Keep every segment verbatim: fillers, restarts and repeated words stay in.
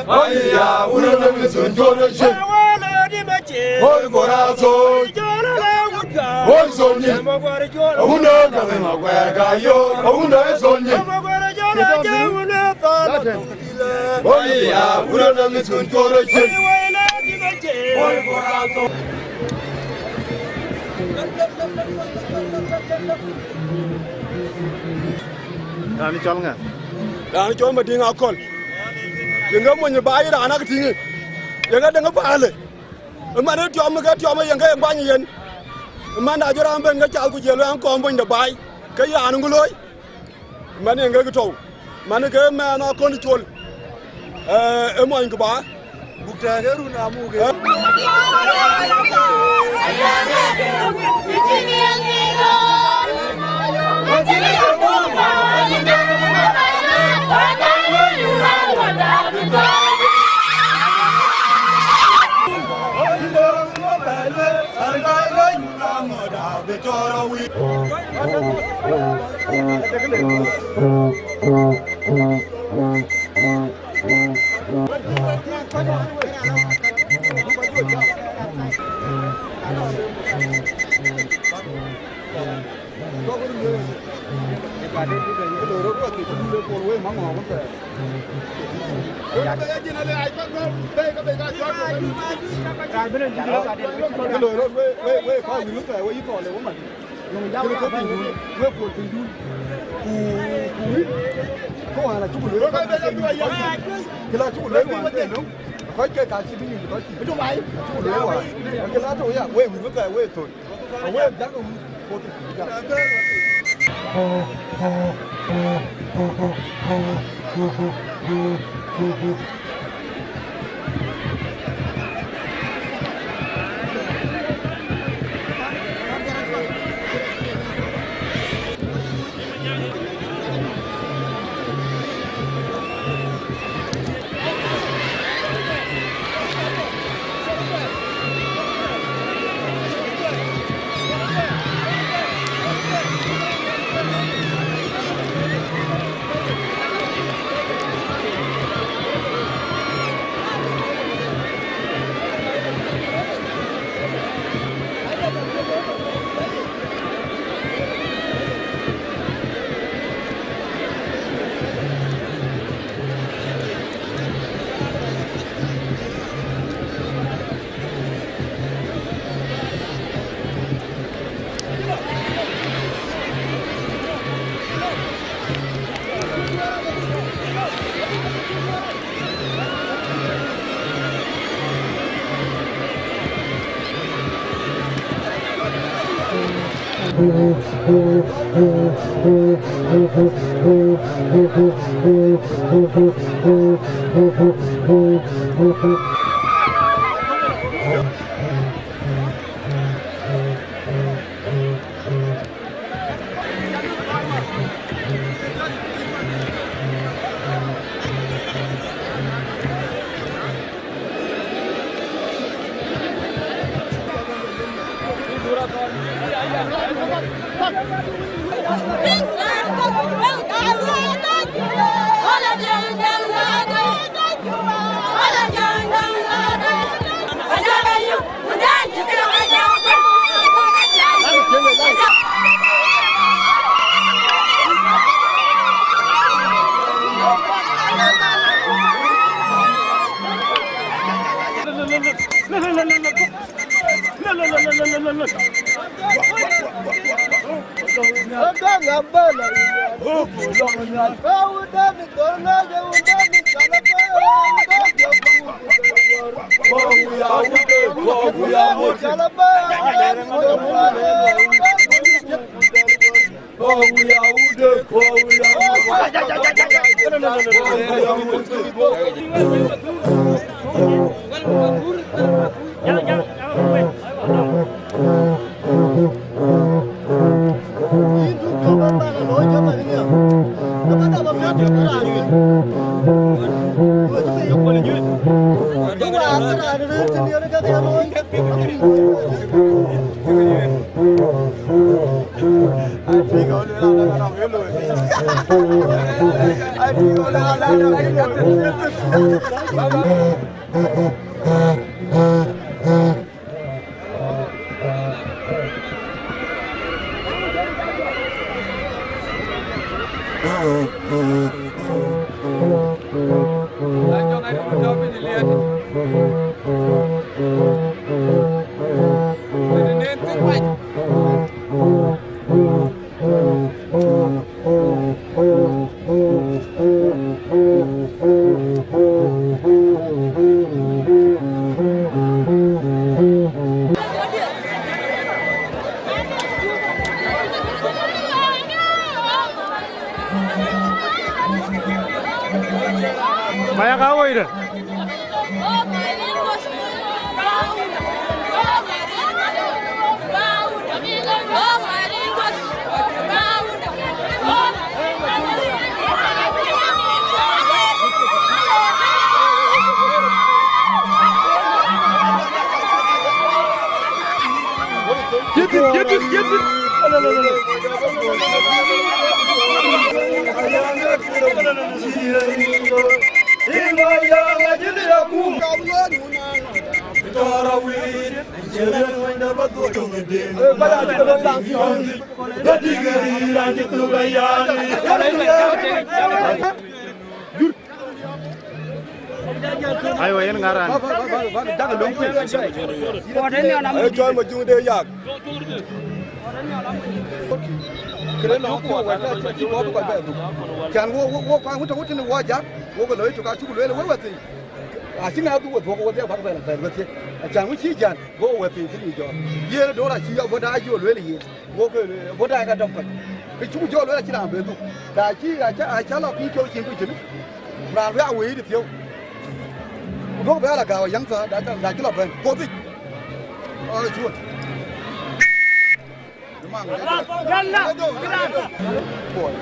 Oi, ya, wurun na mi sun jor shin. Oi, corazón. Oi, soñi. Awundo ka me ma kwer ka yo. Awundo e soñi. Oi, ya, wurun na mi sun jor shin. Oi, corazón. Raan cɔl ŋa? Raan cɔl Madiŋ Akɔl. Yen ke mony baai raan ak tïŋ. Yen ke deŋ paale. Ëman ë tiɔm ke tiɔm yen ke yen kuany yen. Ëman na jɔ raan ben ke cath ku jiël wɛn kɔm bony de baai. Ke raan ŋu looi? Ëman yen ke tɔ̈u. Man ke mɛn akɔn col. Ee, ë mony ku ba. Buk tɛ̈ɛ̈k ë run amuk ë. Kën ke piny dun, wek puɔl piny dun. Ku, ku wïc, ke wään acuk lueel kɔc ke piny dun. Kë la cuk lueel wään ke nöm, kɔc ke ka cï bï nyuc kɔc cï. Acuk lueel wään. Kë la tɔ̈u ya, wek wïc wek thɛɛr wek thöl. Awek jak wïc, puɔl piny dun jak. Maya ka woi de. Yetin, yetin, yetin. Aywa, yen ŋa raan? Ba, ba, ba, ba, ba, dak lom kuc. Ee, cɔl Majuŋ de yak. Kënë nɔŋ kɔc wɛ̈t ka cï, cï wɔ bï kɔc bɛ dhuk. Can wo, wo, wo kɔc wun tɔ̈ wun tënë wɔ jak, wo ke looi tök acuk lueel we wɛ̈t thii. Acï ŋa dhuk we dhuɔ̈k wo dhiau bäk bɛ la bɛ̈n we thiëk. Acan wun cï jan, go wɛ̈t thii cï lui jɔɔr. Yen dor acï abɔ̈ da jɔ lueel yen. Wok, eh, bɔ̈ daai ka dɔm kɔc. Kë cuk jɔ lueel acïn raan bɛ dhuk. Da cï, aca, aca lɔ piny piɔ̈u cin ku cin. Raan bï a wëi de piɔ̈u. Ku duɔ̈k bɛ ala gääu a yäŋ thɔ, da, da, da cï lɔ bɛ̈n. Kuɔth yic. Ɔ, cuɔt. Yalla, yalla. Kuɔt.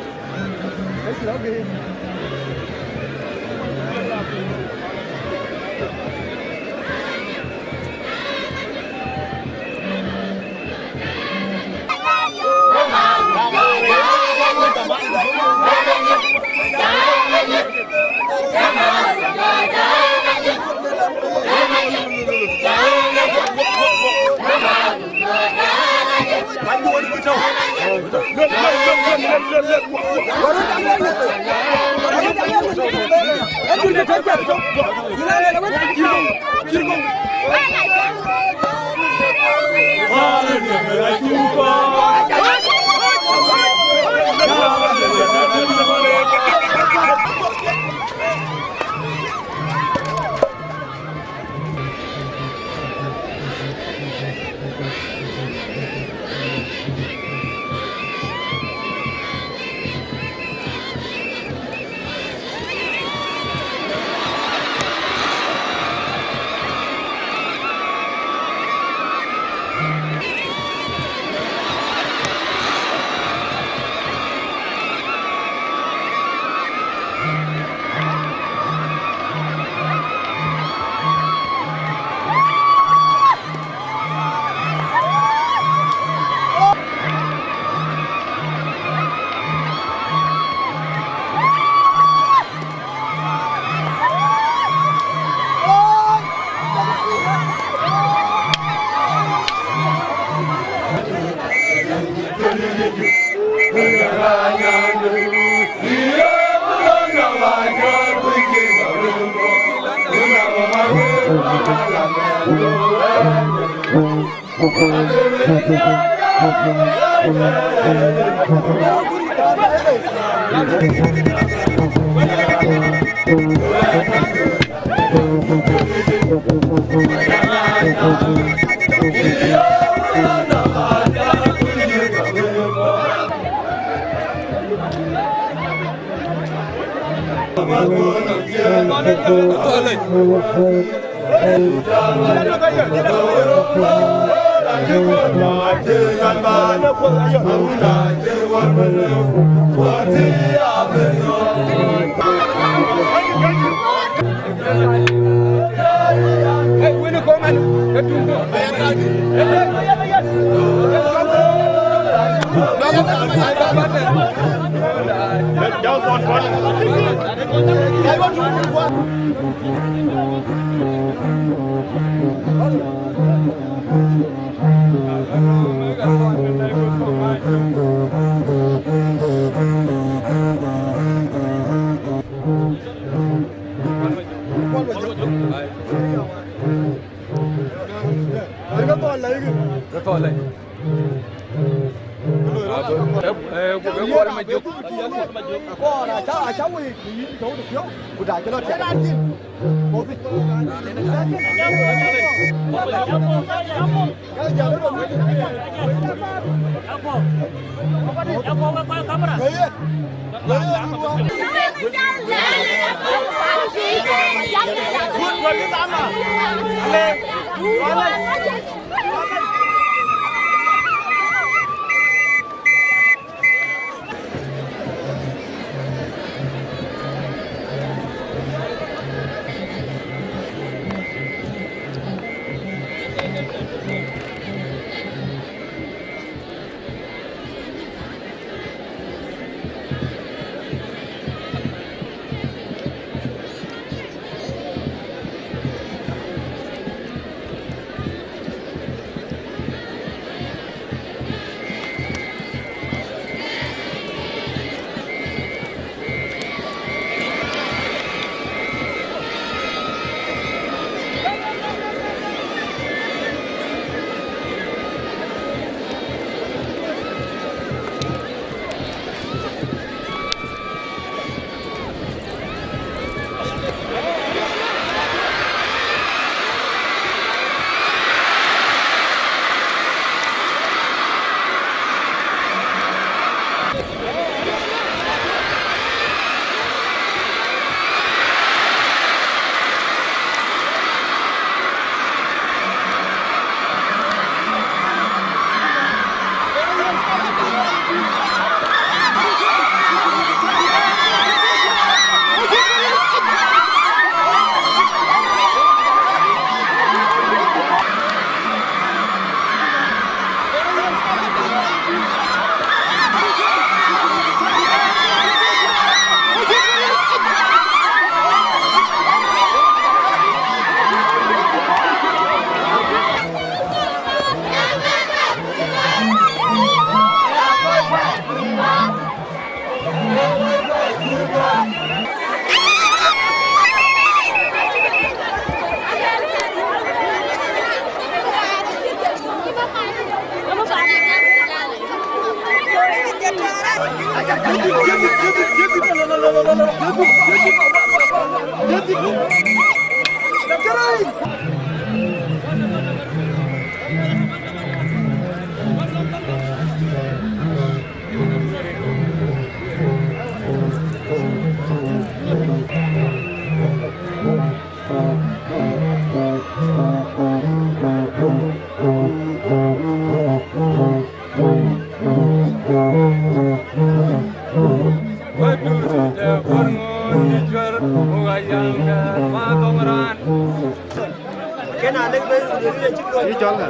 Yï cɔl ŋa?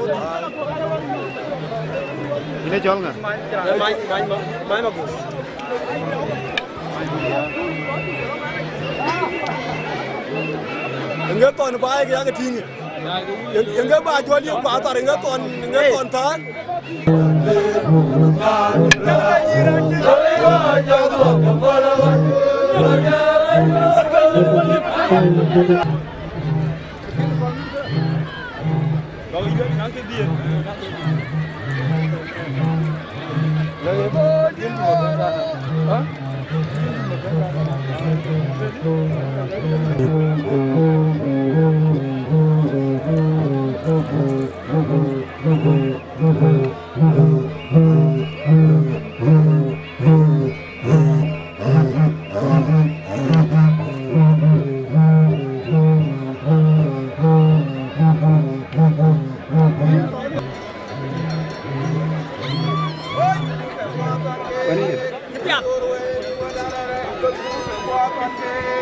Yïn ë cɔl ŋa? Ŋe thɔn baai ke yakë tïŋ. Ŋe ba juɔl yï kuathar, ŋe thɔn, ŋe thɔn thaar.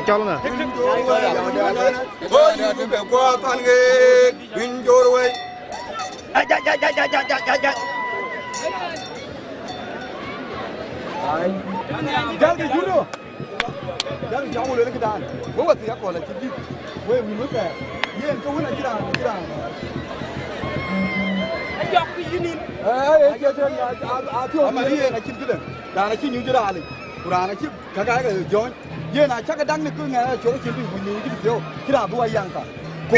Cɔl ŋa? Oi, ke guɔ pan ke, win jor wei. Ai, ai, ai, ai. Jal ke juno. Jal ke wule ke dan. Wo wa ti ya ko la ti di. Wo mi mo ta. Yen ke wona jira, jira. Ajok ku yinin. Eh, eh, eh, eh, eh, a, a, a, ti o mi yen a chin kide. Dan a chin yu jira ali. Ku raan acï käkä ke jɔ̈ɔ̈ny. Yen acäk daŋ në kë ŋɛɛr acɔl acïn bï ku nyuc cï thiɔ̈u, cï raan bï wa yaŋ ka. Ku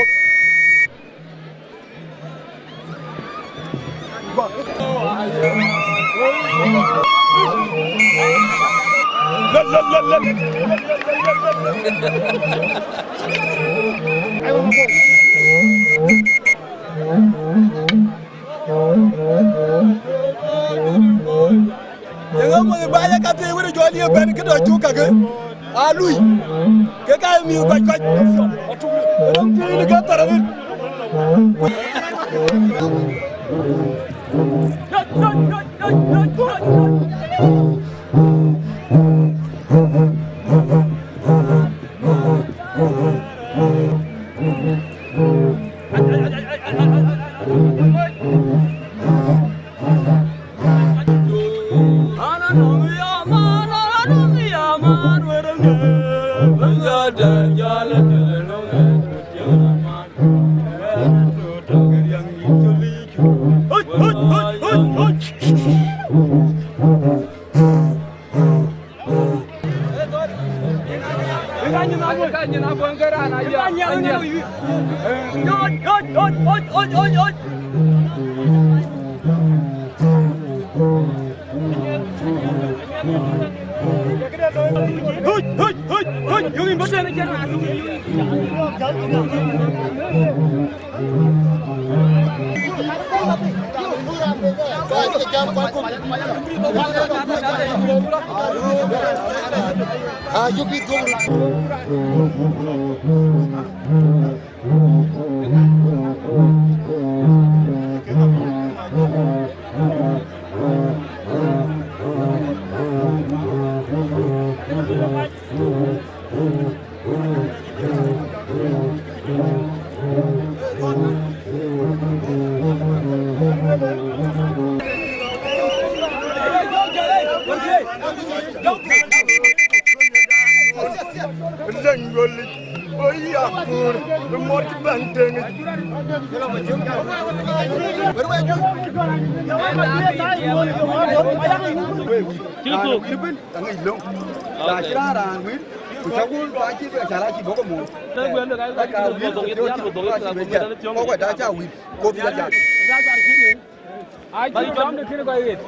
Yeŋö mony ba ye ka thiëëc wën ë jɔl ye bɛ̈n kë tɔ cuk kakë aa lui, ke ka ye mïth kuac kuac. Röm thiëëc në ke thar aril. Lëny gɔl yic, o ya kuur, bï mɔr cï bɛ̈n tëŋ yic. Cï thok. Aŋic löŋ. Na cï raan raan wïr, ku cä wun ba cï bɛ cä la cï bɔ̈ ke mɔ̈u. Ka wïr ku thiɔ̈k cï bɔ̈ cï bɛ jɛt. Kɔc kɔc da cä wïr, ku bï jat. Ai cï jam de kën kɔc ɣet.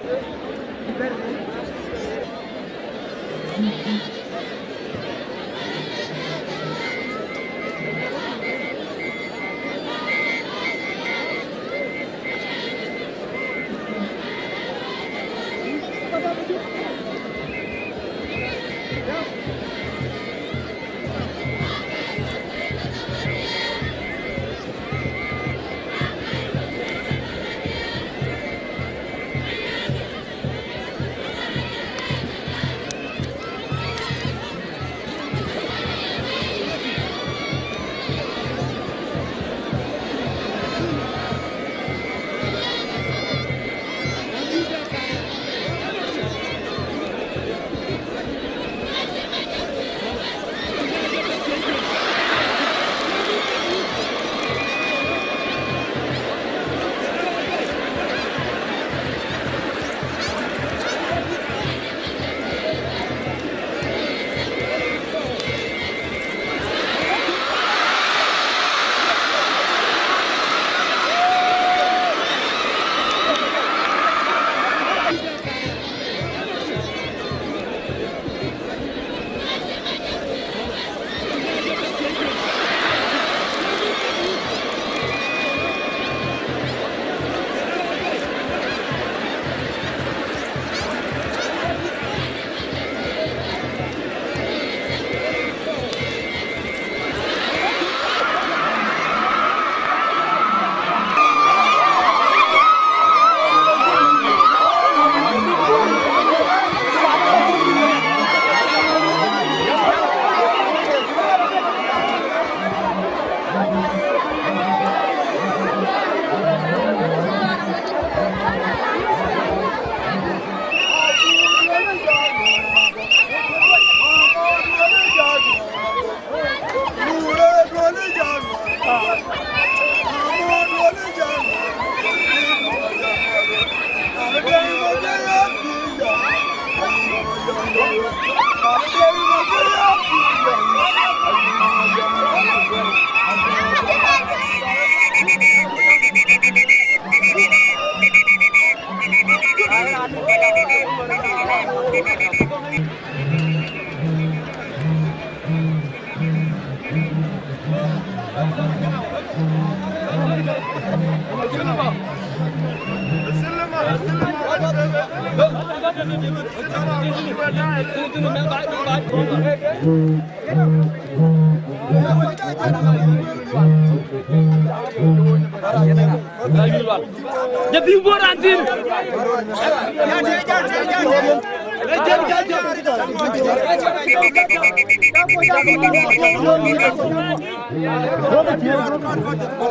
Jɔ piŋ bɔ̈ raan thïn.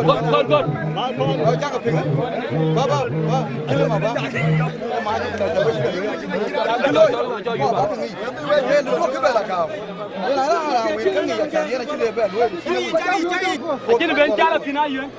Gɔt, gɔt, gɔt. Acïn ben cal athïn ayuen.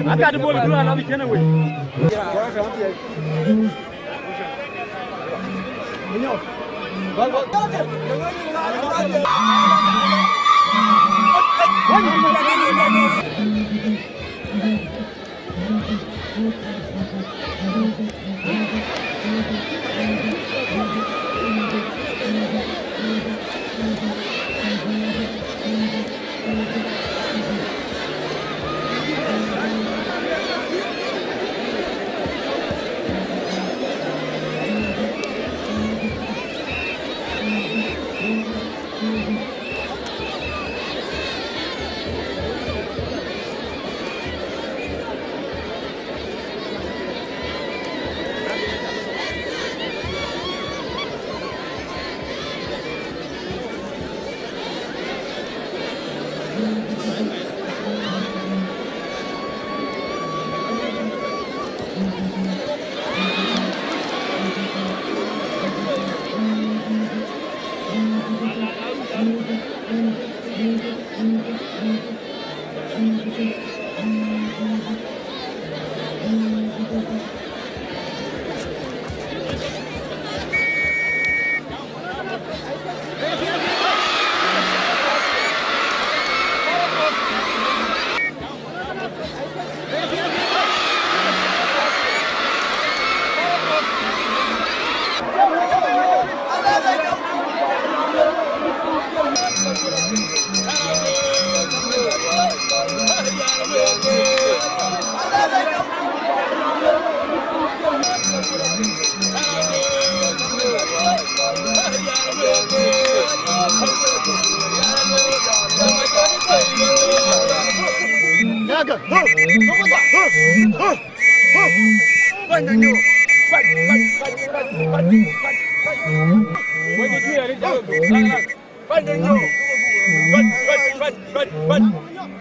Akat bol kura la bi kene wei.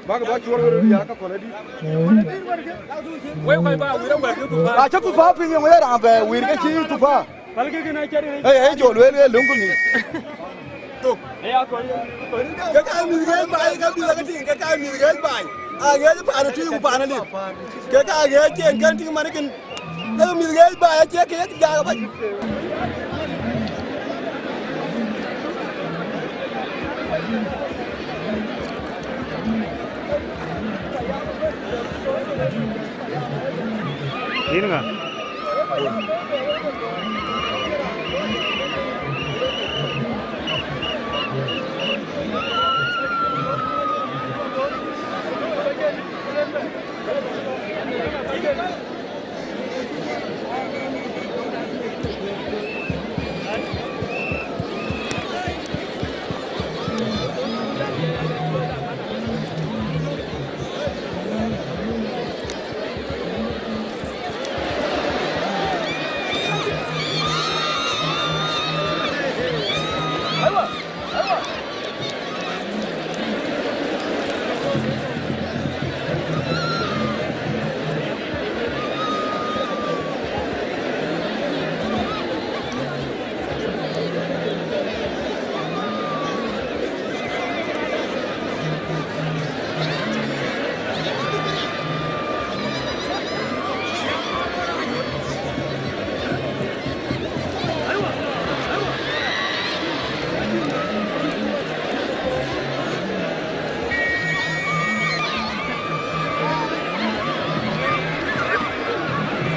Bak ba cuɔr wërë ya ka kɔn adï. Acä tupa piny yöŋ ë raan bɛ wïr ke cï tupa. Ee, ee, jɔ lueel ë löŋ ku mïth. Ke ka mïth ɣeec baai, ke mïth ke tïŋ, ke ka mïth ɣeec baai. A ɣeec paan ë tui ku paan ë lip. Ke ka ɣeec cen kën tïŋ man kën. Ke mïth ɣeec baai acie ke ye jak abac. Yïn ŋa?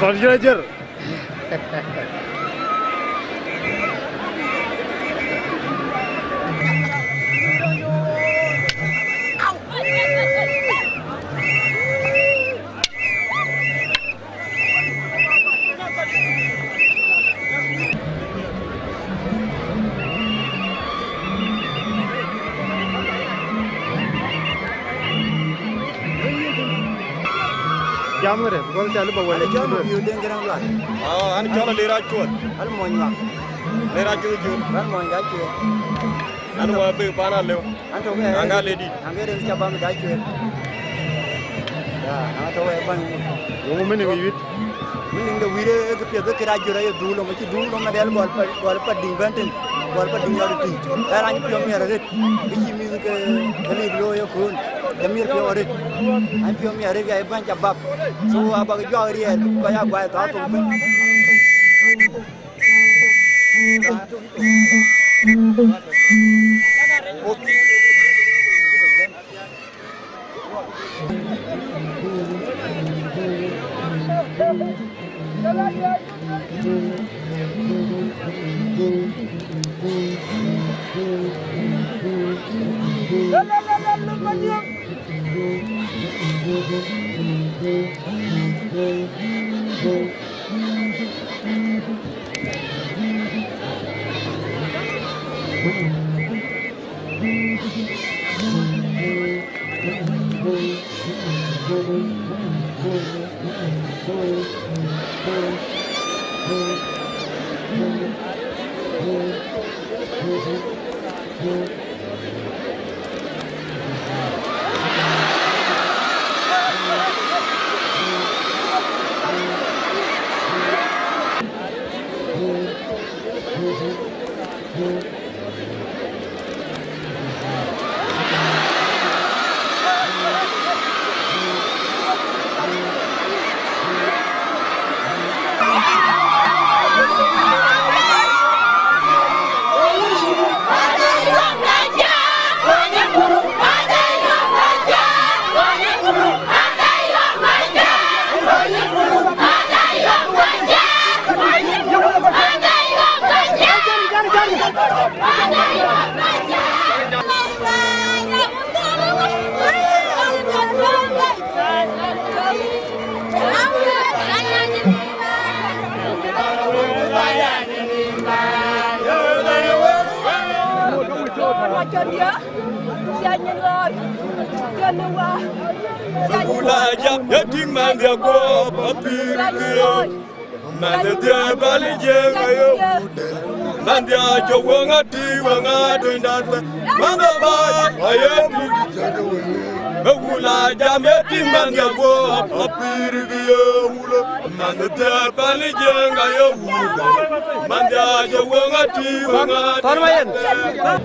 Kɔn jërëjër. Jam ŋëde, bï gɔl cä lë bä wël. Ana cɔl Mabiöör Deŋ Gäräŋ Lual. Ah, an cɔl Alir Acuɔth. An mony ŋa? Alir Acuɔth Cuɔth. An mony da Cuɔth. An wa be pan aleu. An tɔ̈ ke an ga le dit. An ke den cä bam da Cuɔth. Ya, an tɔ̈ ke bany. Wo mini wi wit. Mini de wire ke piɛth ke ra jura ye dulom, ci dulom na del gɔl pa, gɔl pa ding bentin. Gɔl pa ding yɔri ti. Era ni piɔm yɛrɛ rit. Ke cï mïth ke, ke lik looi ëkööl, ke miɛt piɔ̈u arëët. An piɔ̈u miɛt arëët, ka ye bäny ca bap. So, abak juak riɛɛr, bï kɔc aa guai thɔ̈ɔ̈r thok bï. Raan tök Kula jam ye tïŋ man dia guɔp apïïr kë. Man dia bal jeng ayo. Man dia jɔ wëŋ ati wëŋ adöny dat. Man da ba aye tïŋ. Kula jam ye tïŋ man dia guɔp apïïr kë ye wulë. Man dia bal jeng ayo wulë. Man dia jɔ wëŋ ati wëŋ adöny dat.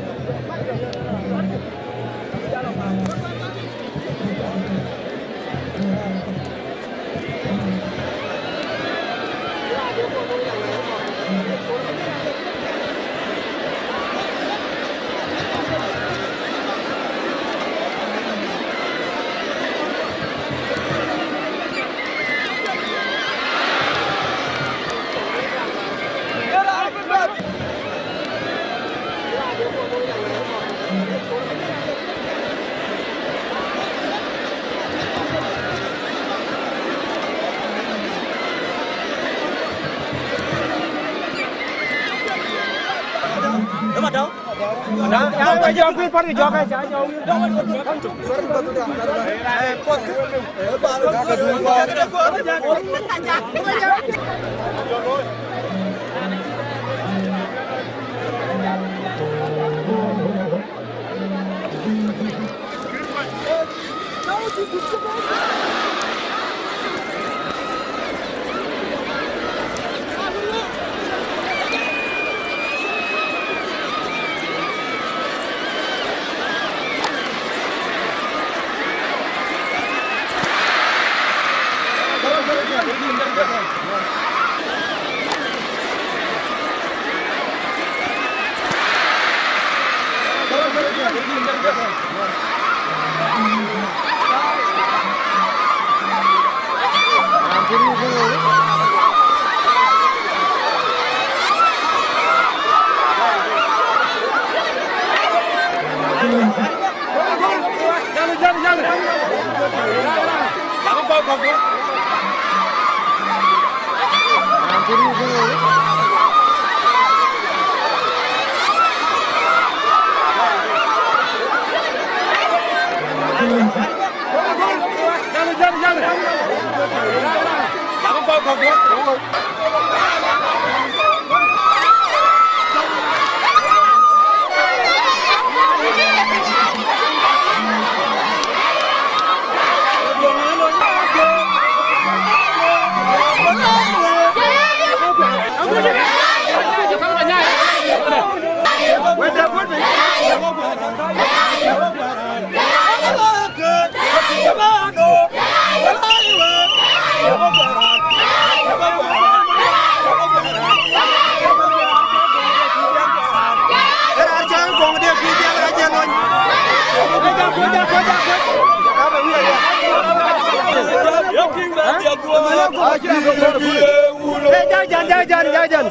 Jajan, jajan, jajan.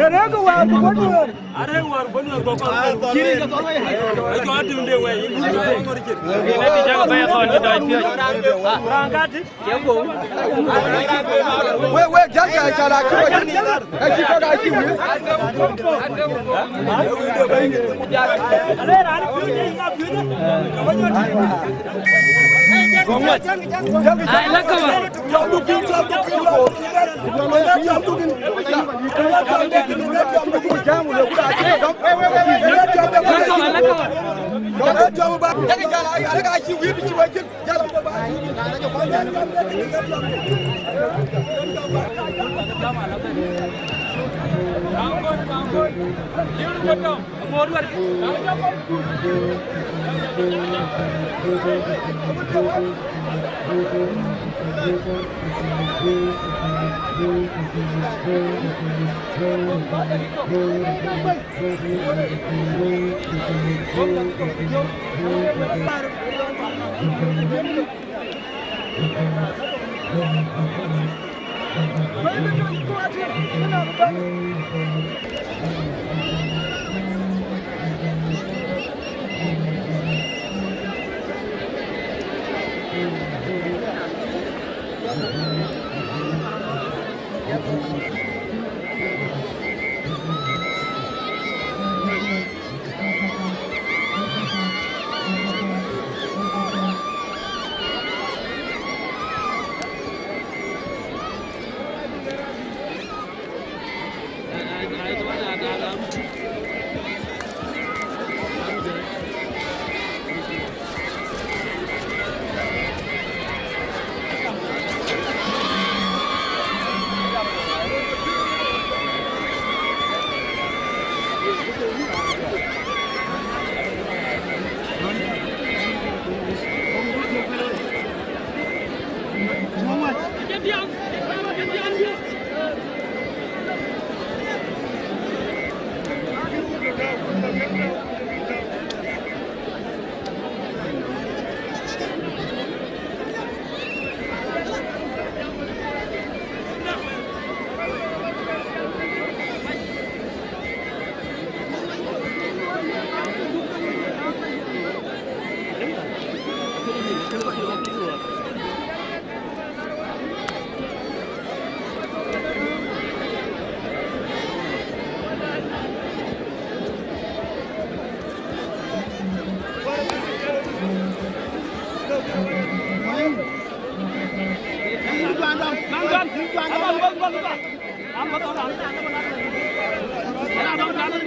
Arëk wäär bï bɔ̈ nuɛɛr. Arëk wäär bɔ̈ nuɛɛr kɔ̈k. Cï ric athɔn wei. Acɔl atim de wei. Yen bï jam bɛ̈ɛ̈i athɔn cï dɔc piɔ̈c. Raan ka tit. Wek, wek, jäl ka, ka la cï wei. Ka cï kɔ̈k acï wei. Ai, la ka wa.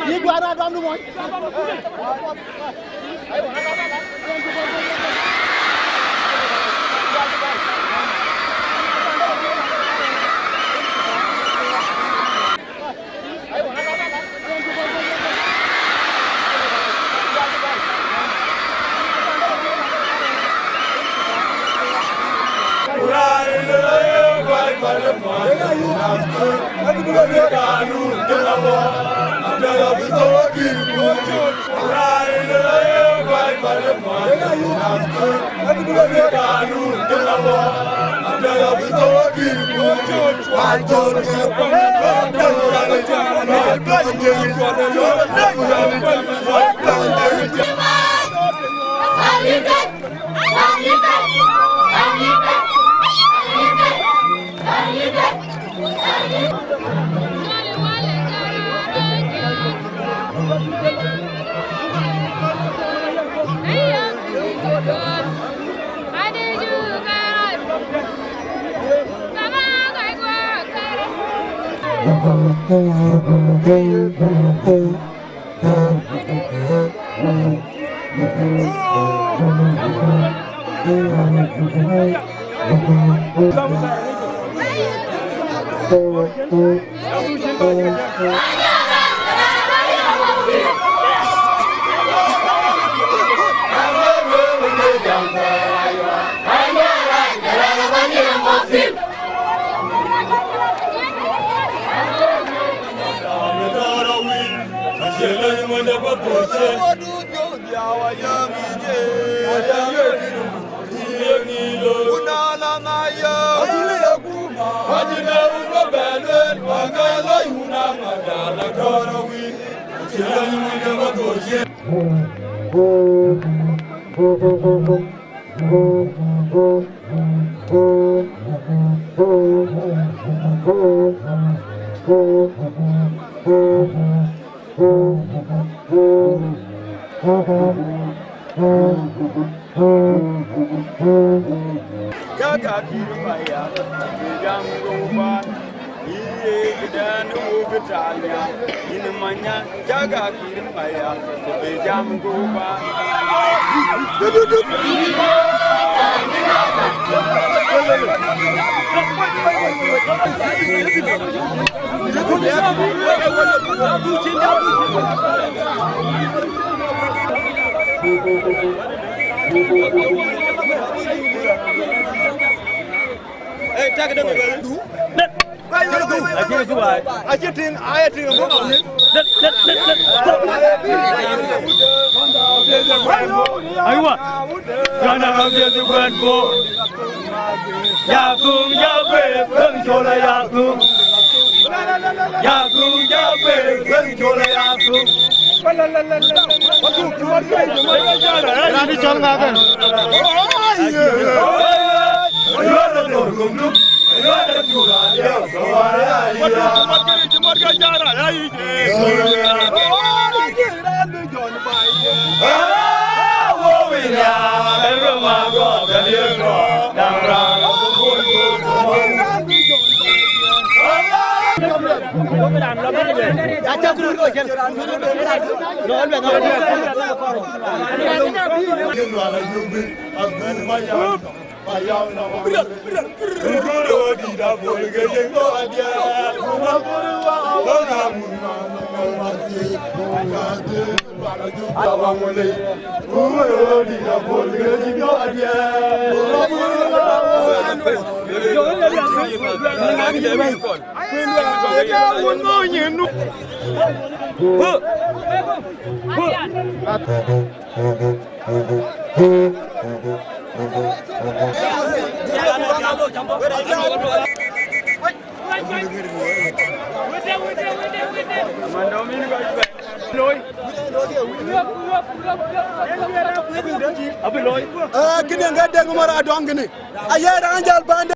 Yï juaar adɔm du mɔny. Jaga kir maya, jam go ba. Iye gidan wo gitanya, in manya, jaga kir maya, be jam go ba. Hey, take it. Aci tiŋ, aye tiŋ, abu nɔm ni. Aywa. Yana hamdi ti kwen bo. Ya tum, ya kwe, kwen chola ya tum. Ya tum, ya kwe, kwen chola ya tum. Rani chol ŋa kën? Abi looi. Eh, kënë ŋa Deŋ Mɔr Adɔŋ kënë. Aye raan jäl bande.